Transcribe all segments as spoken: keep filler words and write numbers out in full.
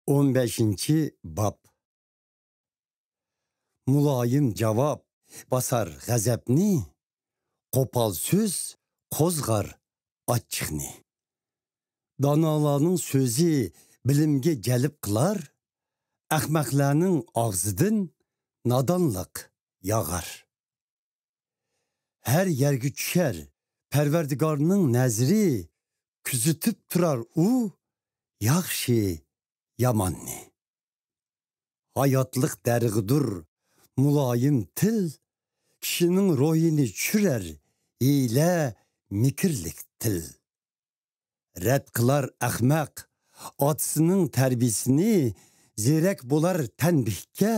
ئون بەشىنچى باب. مۇلايىم جاۋاب باسار غەزەپنى، قوپال سۆز قوزغار ئاچچىقنى. دانالارنىڭ سۆزى بىلىمگە جەلپ قىلار، ئەخمەقلەرنىڭ ئاغزىدىن نادانلىق ياغار. ھەر يەرگە چۈشەر پەرۋەردىگارنىڭ نەزىرى، كۆزىتىپ تۇرار ئۇ ياخشى ياماننى. ھاياتلىق دەرىغىدۇر مۇلايىم تىل، كىشىنىڭ روھىنى چۈشۈرەر ھىيلە، مىكىرلىك تىل. رەت قىلار ئەخمەق ئاتىسىنىڭ تەربىيىسىنى، زېرەك بولار تەنبىھكە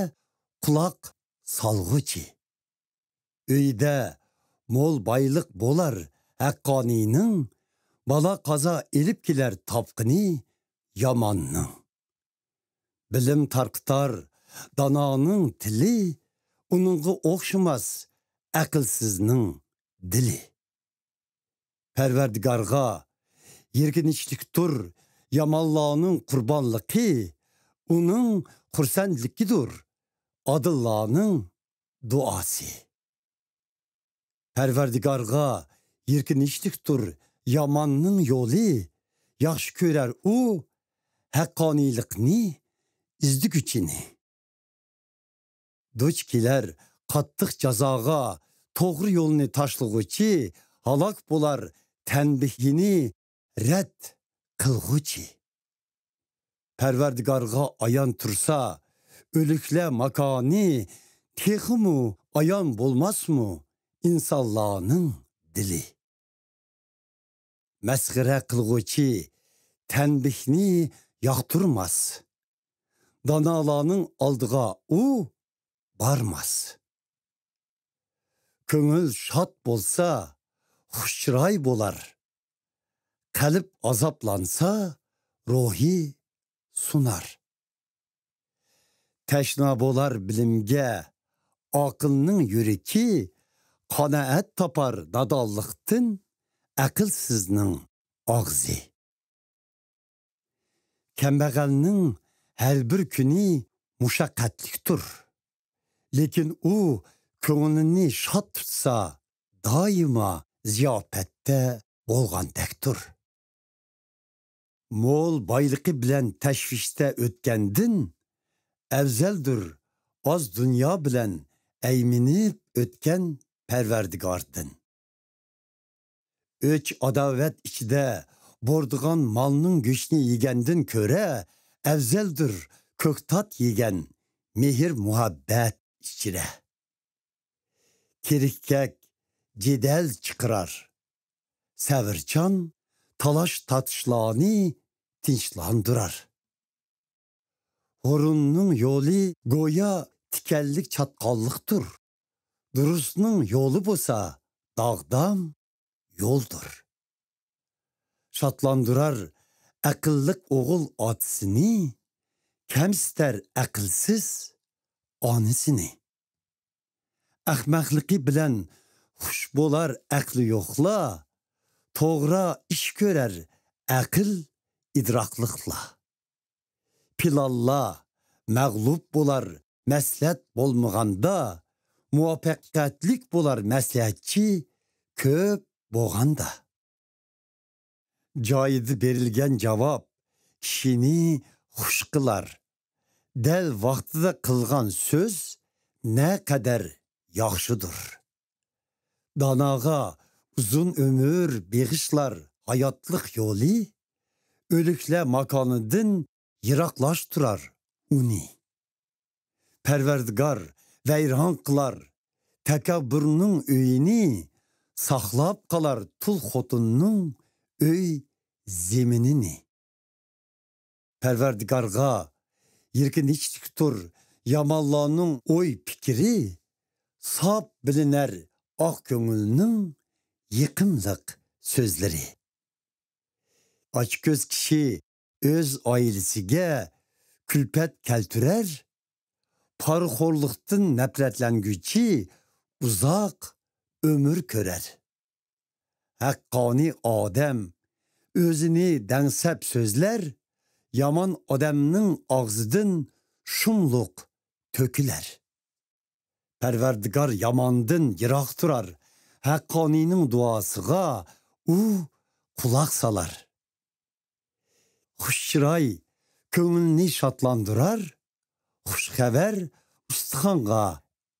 قۇلاق سالغۇچى. ئۆيىدە مول بايلىق بولار ھەققانىينىڭ، بالا قازا ئېلىپ كېلەر تاپقىنى ياماننىڭ. بىلىم تارقىتار دانانىڭ تىلى، ئۇنىڭغا ئوخشىماس ئەقىلسىزنىڭ دىلى. پەرۋەردىگارغا يىرگىنچلىكتۇر يامانلارنىڭ قۇربانلىقى، ئۇنىڭ خۇرسەنلىكىدۇر ئادىللارنىڭ دۇئاسى. پەرۋەردىگارغا يىرگىنچلىكتۇر ياماننىڭ يولى، ياخشى كۆرەر ئۇ ھەققانىيلىقنى ئىزدىگۈچىنى. دۇچ كېلەر قاتتىق جازاغا توغرا يولنى تاشلىغۇچى، ھالاك بولار تەنبىھىنى رەت قىلغۇچى. پەرۋەردىگارغا ئايان تۇرسا ئۆلۈكلەر ماكانى، تېخىمۇ ئايان بولماسمۇ ئىنسانلارنىڭ دىلى؟ مەسخىرە قىلغۇچى تەنبىھنى ياقتۇرماس، دانالارنىڭ ئالدىغا ئۇ بارماس. كۆڭۈل شاد بولسا، خۇش چىراي بولار، قەلب ئازابلانسا، روھى سۇنار. تەشنا بولار بىلىمگە ئاقىلنىڭ يۈرىكى، قانائەت تاپار نادانلىقتىن ئەقىلسىزنىڭ ئاغزى. كەمبەغەلنىڭ ھەر بىر كۈنى مۇشەققەتلىكتۇر، لېكىن ئۇ كۆڭلىنى شاد تۇتسا، دائىما زىياپەتتە بولغاندەكتۇر. مول بايلىقى بىلەن تەشۋىشتە ئۆتكەندىن، ئەۋزەلدۇر ئاز دۇنيا بىلەن ئەيمىنىپ ئۆتكەن پەرۋەردىگاردىن. ئۆچ-ئاداۋەت ئىچىدە بورىدىغان مالنىڭ گۆشىنى يېگەندىن كۆرە، ئەۋزەلدۇر كۆكتات يېگەن مېھىر-مۇھەببەت ئىچىدە. تېرىككەك جېدەل چىقىرار، سەۋرچان تالاش-تارتىشلارنى تىنچلاندۇرار. ھۇرۇننىڭ يولى گويا تىكەنلىك چاتقاللىقتۇر، دۇرۇسنىڭ يولى بولسا داغدام يولدۇر. شادلاندۇرار ئەقىللىق ئوغۇل ئاتىسىنى، كەمسىتەر ئەقىلسىز ئانىسىنى. ئەخمەقلىقى بىلەن خۇش بولار ئەقلى يوقلار، توغرا ئىش كۆرەر ئەقىل ئىدراكلىقلار. پىلانلار مەغلۇپ بولار مەسلىھەت بولمىغاندا، مۇۋەپپەقىيەتلىك بولار مەسلىھەتچى كۆپ بولغاندا. جايىدا بېرىلگەن جاۋاب كىشىنى خۇش قىلار. دەل ۋاقتىدا قىلغان سۆز نەقەدەر ياخشىدۇر. داناغا ئۇزۇن ئۆمۈر بېغىشلار ھاياتلىق يولى، ئۆلۈكلەر ماكانىدىن يىراقلاشتۇرار ئۇنى. پەرۋەردىگار ۋەيران قىلار تەكەببۇرنىڭ ئۆيىنى، ساقلاپ قالار تۇل خوتۇننىڭ ئۆي زېمىنىنى. پەرۋەردىگارغا يىرگىنچلىكتۇر يامانلارنىڭ ئوي پىكرى، ساپ بىلىنەر ئاق كۆڭۈلنىڭ يېقىملىق سۆزلىرى. ئاچكۆز كىشى ئۆز ئائىلىسىگە كۈلپەت كەلتۈرەر، پارىخورلۇقتىن نەپرەتلەنگۈچى ئۇزاق ئۆمۈر كۆرەر. ھەققانىي ئادەم ئۆزىنى دەڭسەپ سۆزلەر، يامان ئادەمنىڭ ئاغزىدىن شۇملۇق تۆكۈلەر. پەرۋەردىگار ياماندىن يىراق تۇرار، ھەققانىينىڭ دۇئاسىغا ئۇ قۇلاق سالار. خۇش چىراي كۆڭۈلنى شادلاندۇرار، خۇش خەۋەر ئۇستىخانغا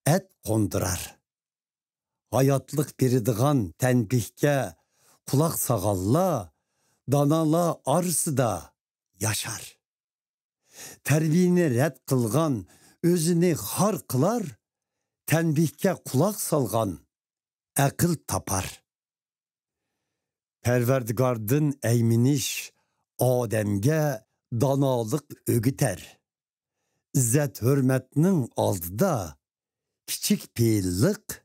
ئەت قوندۇرار. ھاياتلىق بېرىدىغان تەنبىھكە قۇلاق سالغانلار دانالار ئارىسىدا ياشار. تەربىيەنى رەت قىلغان ئۆزىنى خار قىلار، تەنبىھكە قۇلاق سالغان ئەقىل تاپار. پەرۋەردىگاردىن ئەيمىنىش ئادەمگە دانالىق ئۆگىتەر. ئىززەت-ھۆرمەتنىڭ ئالدىدا كىچىك پېئىللىق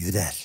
يۈرەر.